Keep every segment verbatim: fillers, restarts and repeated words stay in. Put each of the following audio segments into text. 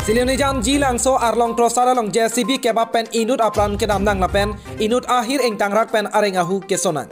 Silonijan Jilangso arlong krosar along J C B kebap pen inut apran kedam nang lapen inut ahir ingtangrak pen areng ahu kesonang.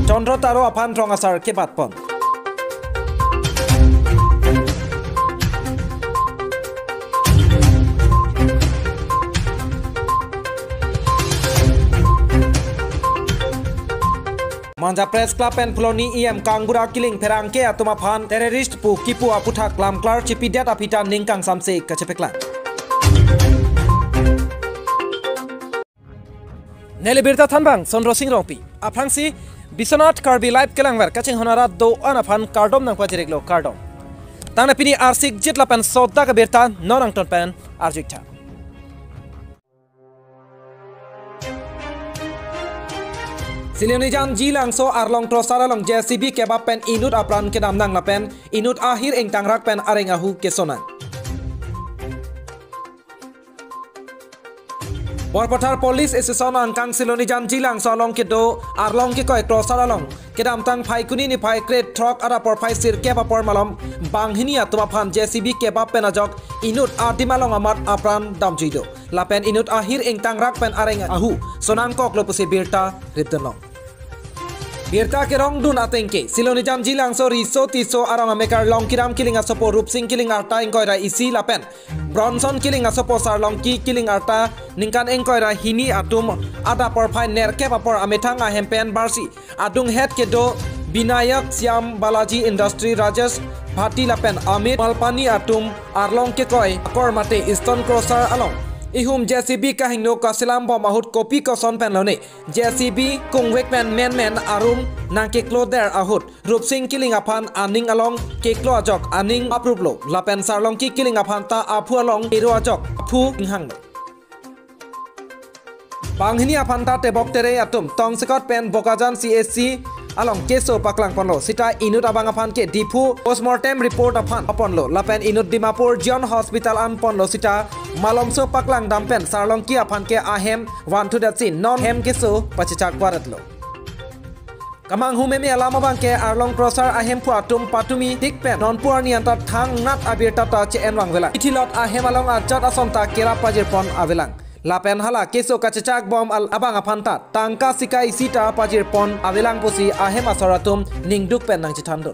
Chandra Taro aphan rong asar kebatpon. Manja Press Club pen Phuloni E M Kangbura Killing pherangke atum aphan terrorist pu kipu aputhak lamklar chipidet aphi ta ning kangsamse kachepeklang. Neli birta thanbang Sondro Sing Rongpi. Aphrangsi Biswanath Karbi Live kelangver kachinghon arat do-an aphan kardom nangpajiriklo, kardom. Tangte pini arsik jit lapen sodak abirta non angton pen arjuik tha. Silonijan Jilangso arlong krosar along J C B kebap pen inut apran kedam nang lapen inut ahir ingtangrak pen areng ahu kesonang. Borpathar Police Station angkang Silonijan Jilangso along kedo arlong kekoi krosar along kedamtang Phaikuni niphai krethrok adap porphai sirkep apor malom banghini atum aphan J C B kebap pen ajok inut adim along amat apran damjui do. Lapen inut ahir ingtangrak pen areng ahu sonangkoklo pusi birta ripdunlong. Birta kerongdun atengke, Silonijan Jilangso riso tiso arong amekar Longkiram Killing asopo Rupsing Killing arta ingkoi ra isi lapen Bronson Killing asopo Sarlongki Killing arta ningkan ingkoi ra hini atum adap porphai nerkep apor amethang ahem pen barsi adunghet kedo Binayak Siam Balaji Industry Rajesh Bhati lapen Amit Malpani atum arlong kekoi akor mate stone crusher along ihum J C B kahingno kaselam bom ahut kopi koson pen lone J C B kungvek pen menmen arum nangkekloder ahut Rupsing Killing aphan aning along keklo ajok aning apruplo lapen Sarlongki Killing aphan ta aphu along ero ajok aphu inghanglo. Banghini aphan ta tebok tere atum tongsekot pen Bokajan C H C along keso paklangponlo sita inut abang aphan ke Diphu postmortem report aphan ponlo lapen inut Dimapur Zion Hospital an ponlo sita malomso paklangdam pen Sarlongki aphan ke ahem vanthudet si non hem keso pachechak varetlo. Kamanghu meme alam abang ke arlong crusher ahemphu atum patumi tik pen nonpu arni anta thangnat abirta ta che-en vangvelang. Ithilot ahem along ajat ason ta kerap pajirpon avelang. Lapen hala keso kachechak bom al abang aphan ta tangka sika isi ta pajirpon avelang pusi ahem asor atum ningduk pen nangchethandun.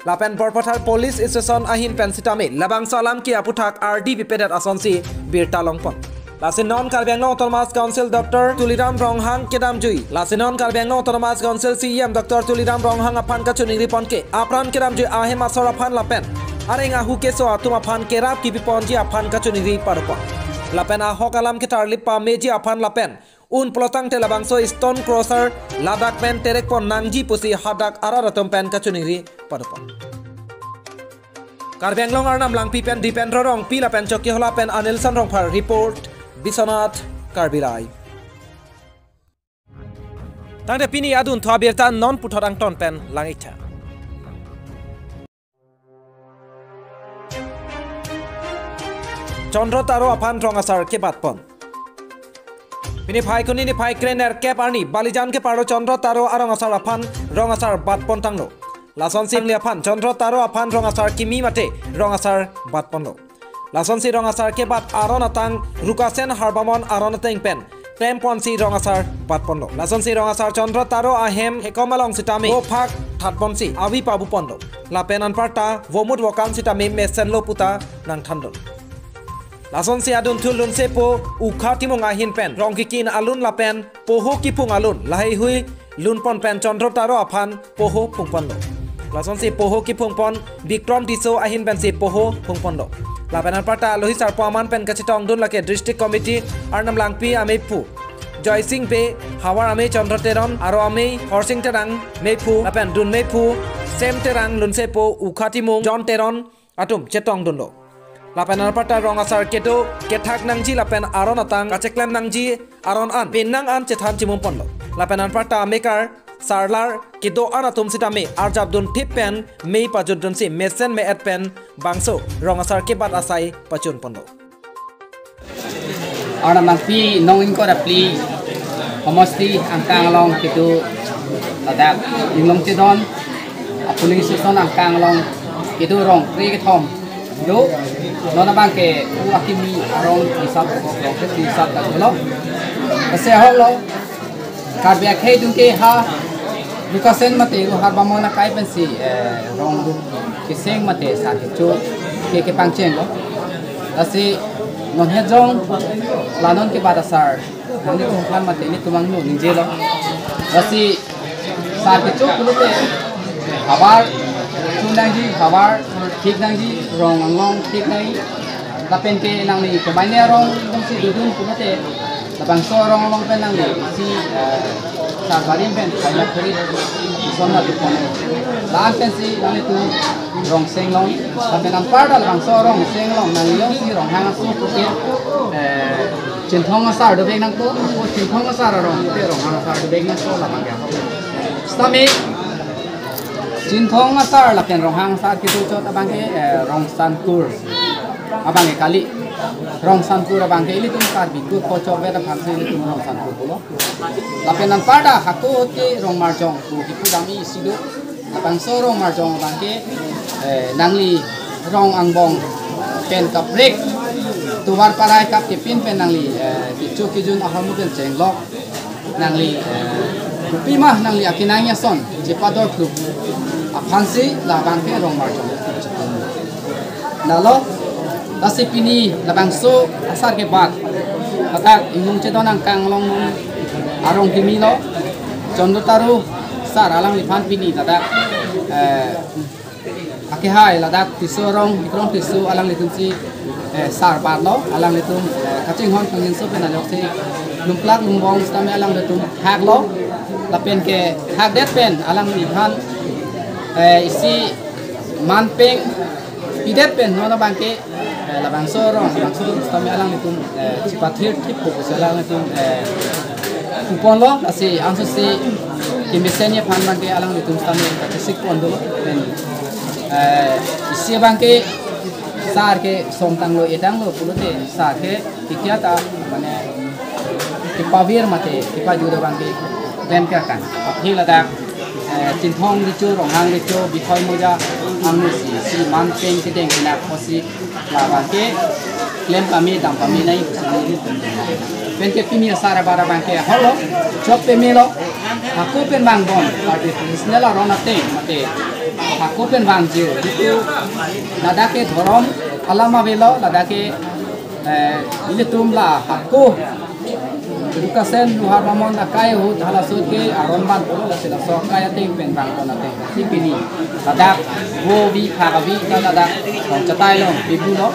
Lapen Borpathar Police Station ahin pen sitame labangso alam ke aputhak ardi bipedet asonsi birta longpon. Lasi non Karbi Anglong Autonomous Council Doctor Tuliram Ronghang kedamjui. Lasi non Karbi Anglong Autonomous Council C E M Doctor Tuliram Ronghang aphan kachoningripon ke apran kedamjui ahem asor aphan lapen areng ahu keso atum aphan kerap kipiponji aphan kachoningri parupon. Lapen ahok alam ketarlip pameji aphan lapen un pulo tangte labangso stone crusher ladak pen terekpon nangji pusi hadak arat atum pen kachoningri parupon. Karbi Anglong Arnam Langpi pen Dipendra Rongpi lapen Chokihola pen Anilson Rongphar report, Biswanath Karbi Live. Tangte pini adunthu abirta non puthot angton pen lang-ik tha. Chandra Taro aphan rong asar kebatpon. Pini Phaikuni niphai krenerkep arni Balijan keparlo Chandra Taro arong asar aphan rong asar batpon tanglo. Lasonsi nangli aphan Chandra Taro aphan rong asar kimi mate rong asar batponlo. Lasonsi rong asar kebat aron atang Rukasen Harbamon aron ateng pen temponsi rong asar batponlo. Lasonsi rong asar Chandra Taro ahem hekom along sitame bophak thatponsi avi pabuponlo. Lapen anparta vomut vokan sitame mesenlo puta nangthandun. Lasonsi adunthu lunsepo Ukha Timung ahin pen rong kikin alun lapen poho kiphung alun laheihui lunpon pen Chandra Taro aphan poho phungponlo. Lasonsi poho kiphungpon Bikrom Tisso ahin pensi poho phungponlo. Lapen anparta alohi sarpo aman pen kachetongdun lake District Committee Arnam Langpi ameiphu Joysing Bey, havar amei Chandra Teron, aro amei Horsing Terang meiphu, lapen dun meiphu Sem Terang, lunsepo Ukha Timung John Teron atum chetongdunlo. Lapen anparta rong asar kedo kethak nangji lapen aron atang kacheklem nangji aron an penang an chethan chimumponlo. Lapen anparta amekar sarlar kedo-an atum sitame arjapdun thip pen mei pajutdunsi mesen me-et pen bangso rong asar kebat asai pachunponlo. Arnam Langpi nong ingkoi ra phli homosti angkang along kedo ladak Inglong Chedon Polling station angkang along kedo rong kre kethom do. Non abangke pu akimi arong hisap, rong kre hisap ta dolo. Lasi ahok lo, Karbi akhei adung ke ha Lukasen mate ru Harbamon akai pensi, eh, rong du keseng mate sar kecho ke kepangcheng lo. Lasi non hejong la non ke bata sar nanglitum aphan mate nelitum angno ningje lo. Lasi sar kecho pulote havar chu nangji, havar thik nangji, rong anglong thik nangji. Lapen ke nangli kemane arong dongsi dodun pulote labangso arong along pen nangli si, eh, sar barim pen khaina khuri sonna dukon. La-an pensi nanglitum rong seng long, lapen anparta labangso rong seng long nangli jongsi Ronghang aso puke, eh, Chinthong asar dovek nangpo, o Chinthong asar arong puke Ronghang asar dovek nangpo labang ya. Sitame Chinthong asar lapen Ronghang asar kedo chot abangke, eh, Rongsankur abangke kali. Rongsankur abangke ilitum Karbi kur kochok vet aphansi ilitum Rongsankur pulo. Lapen anparta hako hoti Rongmarjong pu kipu dam isi do. Labangso Rongmarjong abangke, eh, nangli rong angbong pen kaprek tovar parai kap kepin pen nangli, eh, kecho kejun ahormu pen chenglok nangli, eh, kopima nangli akenang ason chepador kluk aphansi labangke Rongmarjong. Lalo, lasi pini labangso asar kebat, ladak ingnung chedon angkang along non arong kimi lo, Chandra Taru sar alangliphan pini ladak, eh, akehai ladak Tisso arong, Bikrong Tisso alanglitumsi, eh, sar bat lo, alanglitum, eh, kachinghon kangjinso pen ajoksi lungklak lungbong sitame alanglitum hak lo, lapen ke hakdet pen alangliphan, eh, isi manpeng pidet pen non abangke, eh, labangso rong, labangso rong sitame alanglitum, eh, chipathir thip pusi alanglitum, eh, kupon lo, lasi ansose kemesenji aphan abangke alanglitum sitame kachesik pon do, pen, eh, isi abangke sar ke songtang lo, edang lo pulote sar ke kekia ta mane kepavir mate kepajut abangke klem ke akan. Aphi ladak, eh, Chinthong kecho, Ronghang kecho, Bikhoi Moja angno si, si manpeng kedeng kena kosi labangke klem pame dam pame nai kusi. Pen ke pini asar abara abangke holo chok peme lo. Hako pen vangbom, party traditional aron ateng mate hako pen vangji. Itu ladak ke dhorom alam avelo, ladak ke, eh, ilitum la hako Lukasen Luhar Mamon akai ahut halaso ke aron van pulo, lasi laso akai ateng pen vang pon ateng. Si pini ladak vo vi phak avi ta ladak kong chatai long pibu lo.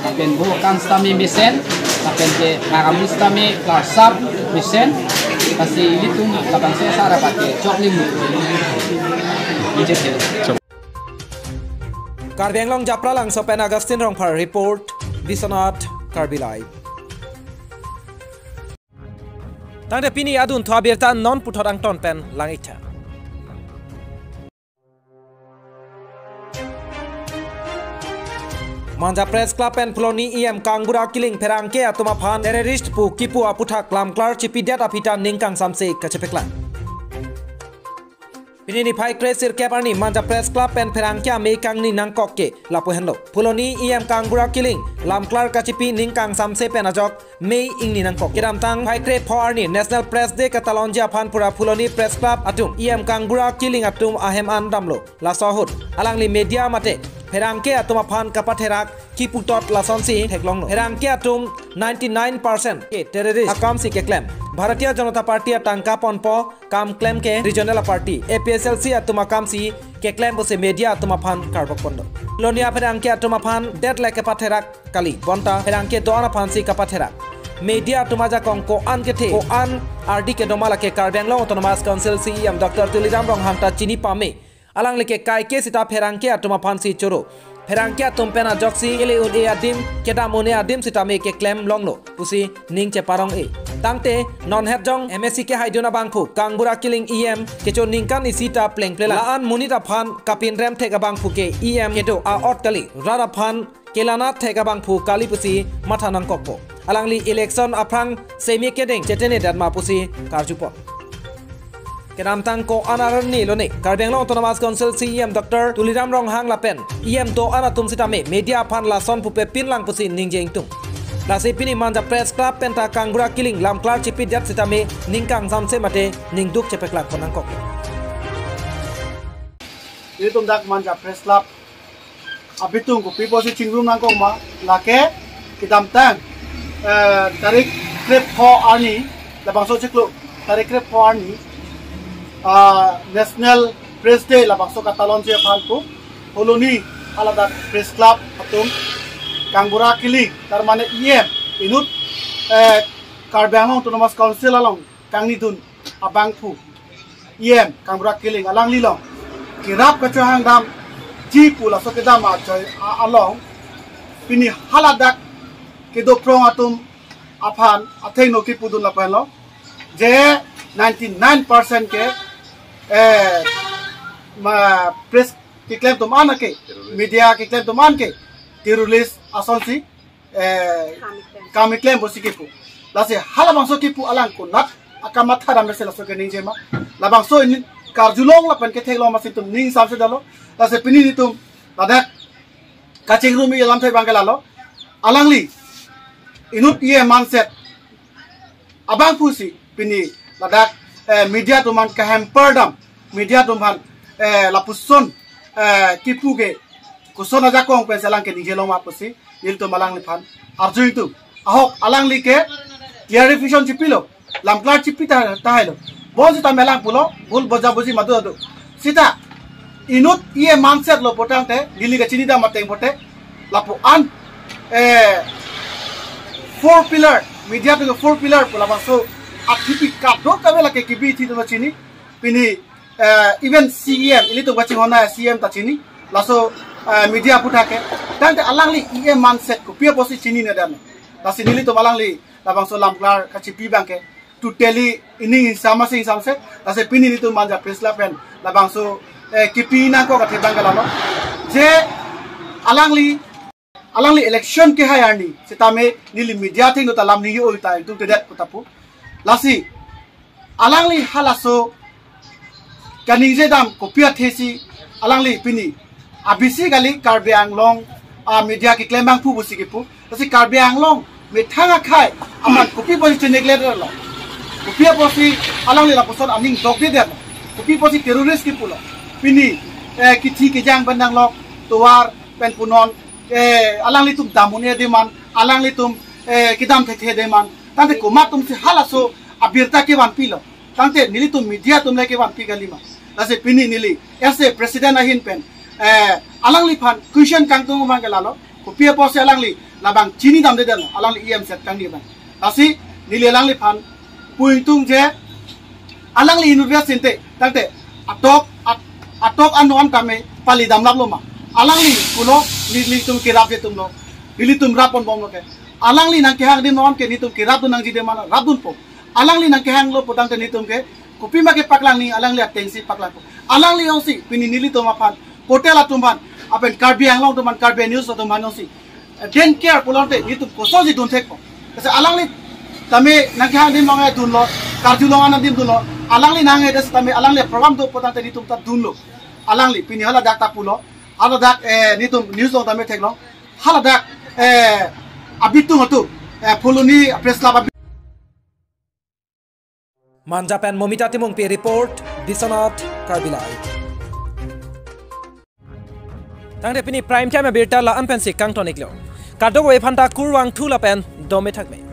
Lapen vo kan sitame mesen, lapen ke phak ami sitame klarsap mesen. Lasi ilitum labangso asar abat ke choklim. Injet ke. Karbi Anglong Japralangso pen Augustine Rongphar report, Biswanath Karbi Live. Tangte pini adunthu abirta non puthot angton pen lang-iktha. Manja Press Club pen Phuloni E M Kangbura Killing pherangke atum aphan terrorist pu kipu aputhak lamklar chipidet aphi ta ning kangsamse kachepeklang. Pini niphai kre sirkep arni Manja Press Club pen pherangke amei kangni nangkok ke lapu henlo. Phuloni E M Kangbura Killing lamklar kachipi ning kangsamse pen ajok mei ingni nangkok. Kedamtang phai kre pho arni National Press Day katalonji aphan pura Phuloni Press Club atum E M Kangbura Killing atum ahem an damlo. Laso ahut alangli media mate pherangke atum aphan kapatherak kiputot lasonsi theklonglo. Pherangke atum ninety-nine percent ke terrorist akamsi keklem. Bharatiya Janata Party atangka ponpo, kam klem ke regional party, A P H L C atum akamsi keklem pusi media atum aphan karbok pondo. Phuloni apherangke atum aphan det le kepatherak kali, bonta pherangke do-an aphansi kapatherak. Media atum ajakong ko-an kethe, ko-an ardi kedo ma lake Karbi Anglong Autonomous Council C E M Doctor Tuliram Ronghang ta chini pame. Alangli ke kaike sita pherangke atum aphansi choro. Pherangke atum pen ajoksi kele un-e adim, kedam un-e adim sitame keklem longlo pusi ning cheparong-e. Tangte non hetjong M A C kehaidun abangphu Kangbura Killing E M kecho ningkan isi ta plengplelang. La-an monit aphan kapinrem thek abangphu ke E M kedo a-ot kali, rat aphan kelanat thek abangphu kali pusi matha nangkokpo. Alangli election aphrang semi kedeng chetene datma pusi karjupon. Kedamtang ko-an arni lone Karbi Anglong Autonomous Council C E M Doctor Tuliram Ronghang lapen E M do-an atum sitame media aphan lason pupe pinlang pusi ningje ingtung. Lasi pini Manja Press Club penta Kangbura Killing lamklar chipidet sitame ning kangsamse mate ningduk chepeklak ponangkok. Itum dak Manja Press Club abitung kopi pusi chingrum nangkok ma, lake kedamtang, eh, tarik krepho arni, labangso chiklo, tarik krepho arni, ah, National Press Day labangso katalon je aphan pu, Phuloni haladak Press Club atum, Kangbura Killing, tar mane E M, inut, eh, Karbi Anglong Autonomous Council along kangnidun abangphu E M Kangbura Killing alangli along kerap kachohang damji pu laso kedam achoi a-, along pini haladak kedo prong atum aphan athengno kipudun lapen lo je ninety-nine percent ke, eh, ma press keklem atum an ke, media keklem atum an ke terrorist asonsi, eh, kam keklem, kam keklem pusi kipu. Lasi halabangso kipu alang konat akamatha dam si laso keningje ma. Labangso ini karjulong lapen ketheklong masi itum ning samse detlo. Lasi pini itum ladak kachingrumji alamthe abang ke lalo. Alangli inut E M manset abangphusi pini ladak, eh, media atum aphan kahempar dam, media atum aphan, eh, lapuson, eh, kipu ke koson ajakong pensi alang keningje long ma pusi nelitum alangliphan arju ingtung. Ahok alangli ke clarification chipilo, lamklar chipi ta, tahai lo. Bonsita melang pulo, bul boja boji madu adu. Sita inut E M manset lo putangte, neli kachini dam ateng pute, lapu an, eh, four pillar, media atum four pillar pu labangso athipi kadokave lake kibi thi do chini, pini, eh, even C E M, ilitum kachinghon a C E M ta chini, laso, eh, media aputhak ke, tangte alangli E M manset kopi pusi chinine dam. Lasi nelitum alangli labangso lamklar kachipi abang ke totally ining ingsam masi ingsamse, lasi pini nelitum Manja Press Club pen labangso, eh, kipi nangkok athe abang ke lalo. Je alangli, alangli election kehai arni sitame neli media athengno ta lam ni yo ta ingtungtedet pu ta pu. Lasi alangli halaso kaningje dam kopi athesi alangli pini abisi kali Karbi Anglong a media keklem abangphu pusi kipu. Lasi Karbi Anglong methang akhei aphan kopi pusi chinine kledetlo, kopi pusi alangli lapuson aning dokdedetlo, kopi pusi terrorist kipulo. Pini, eh, kithi kejang pen nanglok tovar pen punon, eh, alanglitum dam un-e dam an, alanglitum, eh, kedam thekthe dam an, tangte komat atumsi halaso abirta kevanpilo. Tangte nelitum media atum le kevanpi kali ma. Lasi pini neli as a president ahin pen, eh, alangliphan question kangtung abang ke lalo, kopi pusi alangli labang chini damdedetlo, alangli E M set kangni abang. Lasi neli alangliphan pu ingtung je alangli inut ves sinte, tangte atok, at-, atok ano an tame pali damlaplo ma. Alangli pulo, neli, nelitum kerapji atumlo, nelitum rap ponbomlo ke. Alangli nangkehang adim non ke nelitum kerapdun nangji adim an rapdunpo. Alangli nangkehanglo putangte nelitum ke kopima kepaklang ni alangli atengsi paklangpo. Alangli jongsi pini nelitum aphan, portal atum aphan, apen Karbi Anglong atum aphan, Karbi News atum aphan jongsi, eh, don't care pulote nelitum kosonsi dun thekpo. Lasi alangli tame nangkehang adim long dunlo, karjulong an adim dunlo, alangli nang-e det sitame alangli program do putangte nelitum ta dunlo. Alangli pini haladak ta pulo, haladak, eh, nelitum news along tame theklong, haladak, eh, abitung atum, eh, Phuloni Press Club abi- Manja pen Momita Timungpi report, Biswanath Karbi Live. Tangte pini prime time abirta la-an pensi kangton-iklo. Kadokave aphanta kurvangthu lapen dome thakme.